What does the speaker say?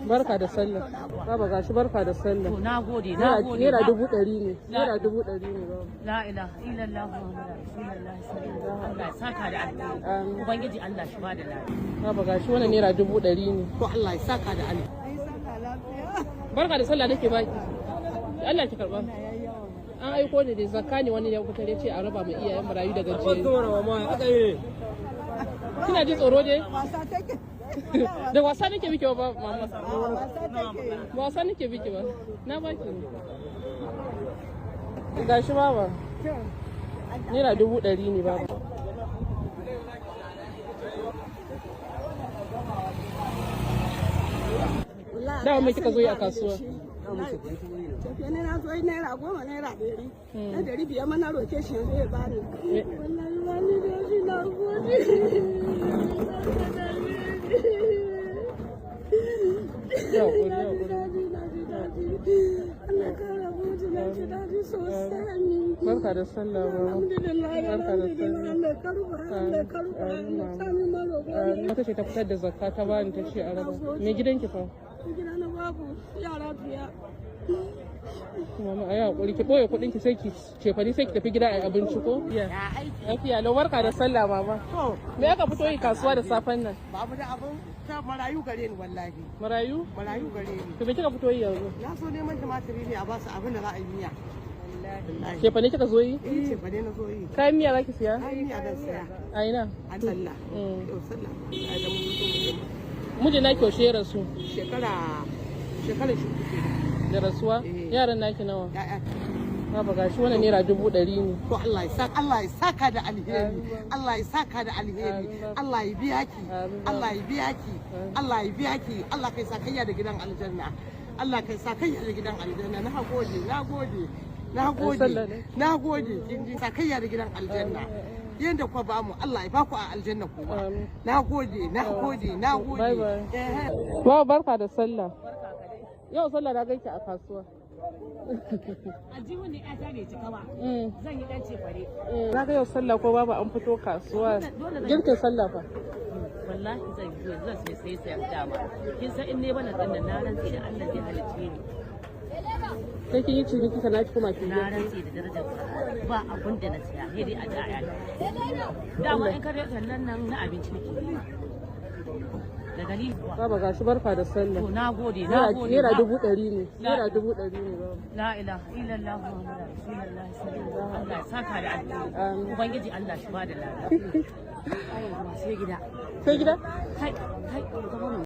Barka da sallah. Baba gashi, barka da sallah. To, na gode, na gode. ₦100,000 ne. ₦100,000 ne, baba. La ilaha illallah Muhammadu Rasulullah sallallahu. Allah ya saka da alheri. Amin. Ubangiji Allah shi bada lafiya. Baba gashi, wannan ₦100,000 ne. To, Allah ya saka da alheri. Barka da sallah nake baki. Allah ki karba. An aiko ni da zakka ne, wani ya fitar ya ce a raba ma iyayen marayu daga jiya. Kina ji tsoro dai? Wasa take. Da wasa nake miki ba, mama. Wasa take. Ba wasa nake miki ba. Na baki ne. Gashi baba. ₦100,000 ne, baba. Dama mai kika zo yi a kasuwa? Tafiya ne na zo yi ₦10, ₦100. Na 500 ma na roke shi yanzu ya bani. Wallahi bani da shi, na gode. Ya hakuri, ya hakuri. Na ji daɗi, na ji daɗi. Allah kara buɗe, na ji daɗi sosai. Barka da sallah, baba. Alhamdulillah, Barka da alhamdulillah. sallah. Allah karba, Allah karba, Allah sami maro. Wata ce ta fitar da zakka ta bani, ta ce a raba. Me gidanki fa? Gida na babu, yara biyar. Mama, ayi hakuri, ki boye kuɗin ki, sai ki cefani, sai ki tafi gida a yi abinci ko? Ya aiki. Lafiya lau, barka da sallah, mama. To, Me aka fito yi kasuwa da safen nan? Babu da abun ta, marayu gare ni wallahi. Marayu? Marayu gare ni. To, me kika fito yi yanzu? Na so neman tumatiri ne a basu abin da za a yi miya. Wallahi. Cefane kika zo yi? Eh, ce fa ne na zo yi. Kayan miya zaki siya? Kayan miya zan saya. A ina? A sallah. Yau sallah. Ai da mun zo mu je. Mijin naki yaushe ya rasu? Shekara shi uku kenan. Da rasuwa? Eh. Yaran naki nawa? Ya'ya. Baba gashi, wannan ₦100,000 ne. To, Allah ya saka, Allah ya saka da alheri. Allah ya saka da alheri. Amin. Allah ya biya ki. Amin. Allah ya biya ki. Allah ya biya ki. Allah kai sakayya da gidan aljanna. Allah kai sakayya da gidan aljanna. Na gode, na gode. Na gode. Sallah ne. Na gode. Kin ji sakayya da gidan aljanna. Yanda kuwa ba mu, Allah ya baku a aljanna kuma. Amin. Na gode, na gode, na gode. Bye bye. Eh. Baba, barka da sallah. Yau sallah na ganki a kasuwa. Aljihun ne ƴata bai cika ba. Zan yi dan cefane. Na ga yau sallah ko babu an fito kasuwa. Girkin sallah fa? Wallahi zan yi, zan sai dama. Kin san in ne bana din nan, na rantse da Allah zai halicce ni. Sai kin yi ciniki kana ki kuma ki Na rantse da darajar Qur'ani ba abun da na siya, sai dai a da ya. Dama in ka rage tallan nan na abinci nake yi. Daga ni. Baba gashi, barka da sallah. To, na gode, na gode. ₦100,000 ne. ₦100,000 ne, baba. La ilaha illallah Muhammadu Rasulullah sallallahu. Allah ya saka da alheri. Amin. Ubangiji Allah shi bada lafiya. Ai yanzu ma sai gida. Sai gida? Kai kai, zama mu.